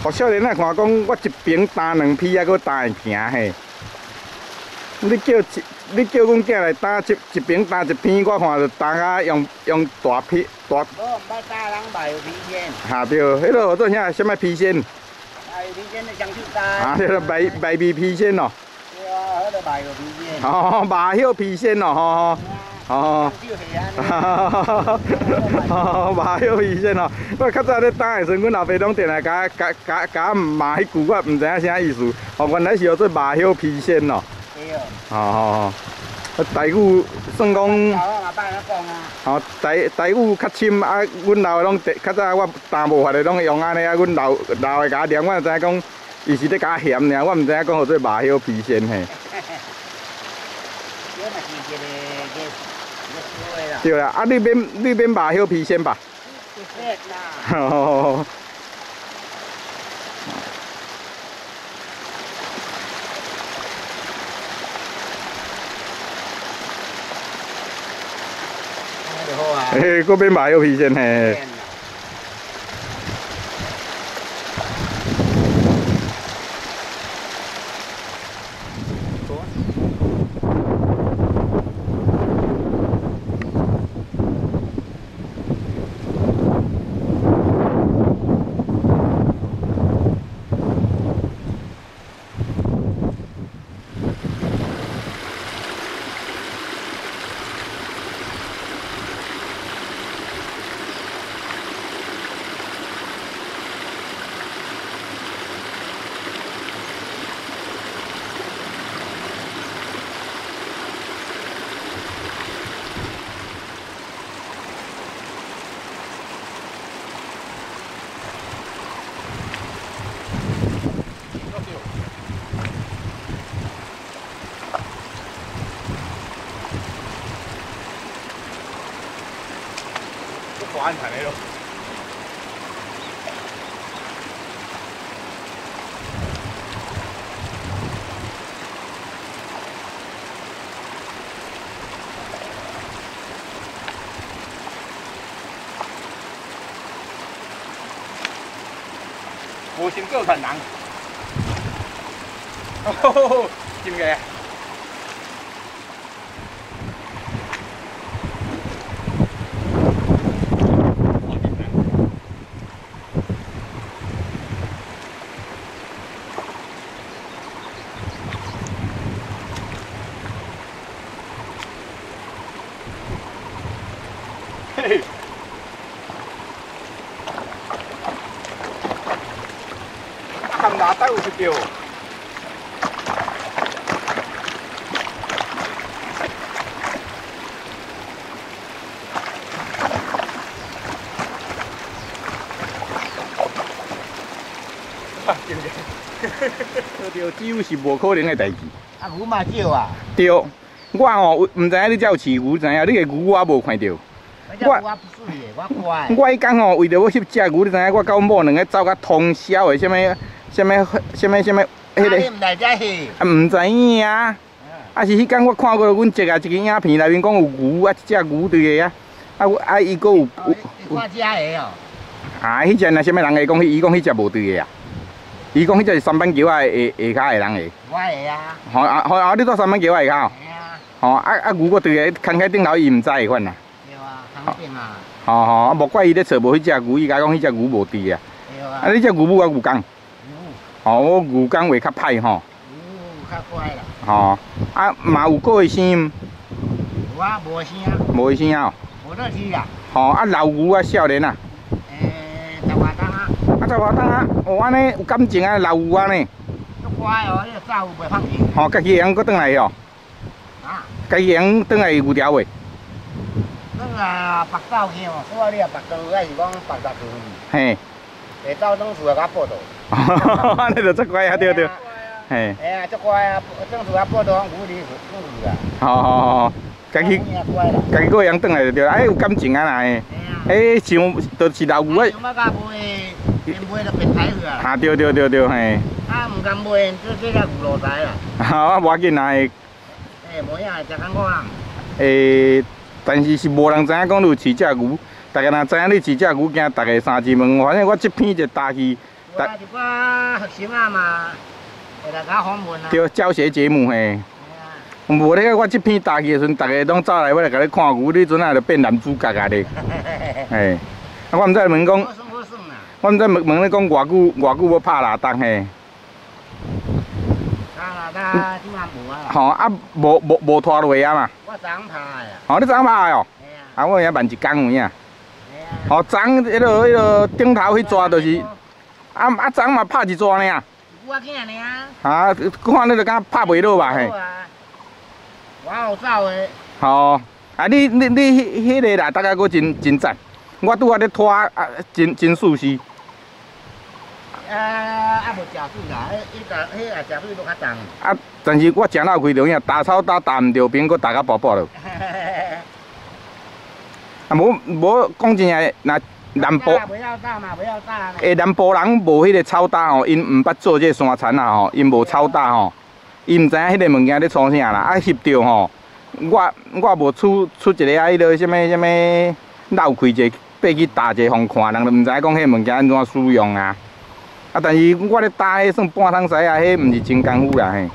予少年仔看講，我一爿擔兩批，猶閣擔會行嘿。你叫一，你叫阮囝來擔一一爿擔一片，我看就擔甲用用大批大。無，毋捌擔人賣有皮鞭。哈對，彼个號做啥？啥物皮仙？賣皮仙的雙手擔。啊，對了，賣賣米皮仙哦。對啊，彼个賣有皮仙。哦，麻葉皮仙哦，吼吼。哦。哦，麻葉皮仙哦，我較早咧擔的時陣，阮老爸攏定來共共共共罵彼句，我毋知影啥意思。哦，原來是號做麻葉皮仙哦。對。哦哦哦，台語算講。哦，台台語較深啊！阮老的攏較早我擔無法的攏用按呢啊，阮老老的共我念，我就知影講伊是咧共我嫌爾，我毋知影講號做麻葉皮仙嘿。對啦，啊你免你免麻葉皮仙吧？免啦。嘿，閣免麻葉皮仙嘿。安全的咯。无先叫船人，哦，真个。嘿，啊，含拿带有翕著。啊，对不對？對，只有是無可能的代誌。啊，牛嘛少啊。對，我吼毋知影你遮有飼牛，知影你的牛我無看著。我我彼工吼，為著欲翕隻牛，你知影我佮阮某兩个走甲通宵的，啥物啥物啥物啥物，彼个。你毋來遮翕？啊，毋知影啊！啊是彼工我看過阮節啊一个影片內面講有牛啊，一隻牛佇个啊，啊啊伊閣有有。看遮个哦。啊，彼隻若啥物人會講，伊講彼隻無對个啊。伊講彼隻是三板橋仔下跤的人的。我會啊。吼啊吼啊！你住三板橋仔下跤？吼啊啊牛閣佇个牽開頂頭，伊毋知的款啊。啊！吼吼，啊，莫怪伊咧揣無彼隻牛，伊共講彼隻牛無佇啊。對啊。啊，你這牛母抑牛公？吼，我牛公話較歹吼。牛較乖啦。吼，啊，嘛有閣會生毋？有啊，無生啊。無會生啊？無得飼啦。吼，啊，老牛啊，少年啊。欸，十外冬啊。啊，十外冬啊，哦，按呢有感情啊，老牛啊呢。足乖哦，你走袂放棄。吼，家己會曉閣轉來哦。啊？家己會曉轉來牛條袂？啊，縛走去哦，所以你啊縛倒，還是講縛入去？嘿。會走轉厝啊，共報到。按呢就足乖啊，對對。嘿。嘿啊，足乖啊，轉厝啊報到，講牛離轉去啊。好好好，家己家己閣會曉轉來就對，哎有感情啊啦嘿。哎，像就是老牛啊。想欲共賣，連賣就變台去啊。哈對對對對嘿。啊，毋甘賣，這這只牛路仔啦。哈，啊，無要緊啦。欸，無影，誠艱苦啦。欸。但是是無人知影講你有飼隻牛，逐家若知影你飼隻牛，驚逐家三字問。反正我這篇就打去，有啊，一寡學生啊嘛，會來共我訪問啊。對，教學節目嘿。無咧，我這篇打去的時陣，逐个攏走來，欲來共你看牛，你陣仔就變男主角啊咧。嘿，啊，我毋知問講，我毋知問問你講偌久偌久欲拍蠟燭嘿？拍蠟燭這馬無啊。吼啊，無無無拖落啊嘛。我昨昏拍的啊。吼，你昨昏拍的哦？啊，我也慢一工有影。吼，昨昏彼个頂頭彼逝就是，啊啊，昨昏嘛拍一逝爾。我囝爾。啊，看你就敢拍袂落吧嘿。我有走的。吼，啊你你你彼彼个啦，大概閣真真讚。我拄仔咧拖啊，真真舒適。啊啊無食水啦，彼彼個彼個食水閣較重。啊，但是我食老開著影，打草打打毋著邊，閣打甲薄薄落。啊，無無講真正，若南部，欸，南部人無彼個草打吼，𪜶毋捌做這個山田啊吼，𪜶無草打吼，𪜶毋知影彼個物件咧創啥啦。啊，翕著吼，我我無出出一个啊，彼个啥物啥物漏開一个，爬去打一个予看，人就毋知影講彼个物件按怎使用啊。啊，但是我咧打彼算半桶西啊，彼毋是真功夫啦嘿。